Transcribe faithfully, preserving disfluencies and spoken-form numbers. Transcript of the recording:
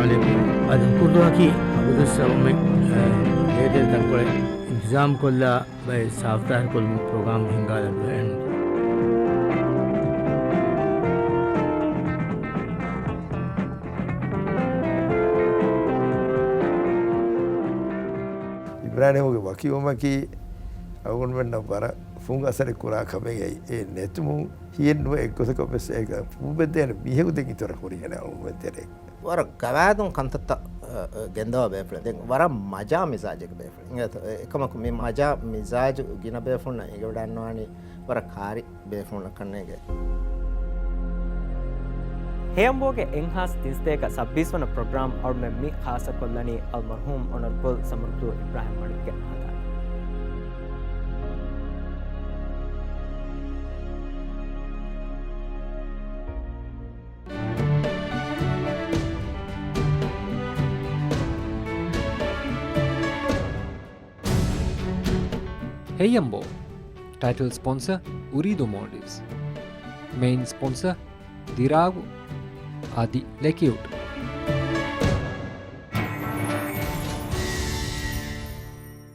އަދި ހުކުރުދުވަހަކީ އަބަދުވެސް އަޅުގަނޑުމެން، އަ، ދޭތެރެ ތަންކޮޅެއް އިންތިޒާމް ކޮށްލާ ބައެއް ސާފުތާހިރުކޮށްލުމުގެ ޕްރޮގްރާމް ހިންގާލައްވައި. އިބްރާހިމްގެ ވަކިވުމަކީ އަޅުގަނޑުމެންނަށް ވަރަށް ފުން އަސަރެއް ކުރާ ކަމެއް. އެ ނެތުމުން ހިޔެއް ނުވެ އެއްގޮތަކަށް ވެސް އޭގަ ފޫބެދޭނެ މީހަކު ދެން އިތުރަށް ހުރިހެނެއް އަޅުގަނޑުމެން ތެރޭ. ވަރަށް ގަވާއިދުން ކަންތައްތައް، އަ، އަ، ގެންދަވާ ބޭފުޅެއް. ދެން ވަރަށް މަޖާ މިޒާޖެއްގެ ބޭފުޅެއް. އިނގޭތޯ، އެ، އެކަމަކު މި މަޖާ މިޒާޖު ގިނަ ބޭފުޅުންނަށް އެނގިވަޑައިގަންނަވާނީ ވަރަށް ކާރި ބޭފުޅުންނަށް ކަންނޭނގެ. ހެޔަނބޯގެ އެއްހާސް ތިންސަތޭކަ ސައްބީސް ވަނަ ޕްރޮގްރާމް އަޅުމެން މި ޚާއްޞަކޮށްލަނީ އަލްމަރްޙޫމް އޮނަރަބަލް ސަމަރުދޫ އިބްރާހިމް މަނިކްގެ ހަނދާން. ހެޔަނބޯ. ޓައިޓަލް ސްޕޮންސަ، އުރީދޫ މޯލްޑިވްސް. މެއިން ސްޕޮންސަ، ދިރާގު އަދި ލެކިއުޑް.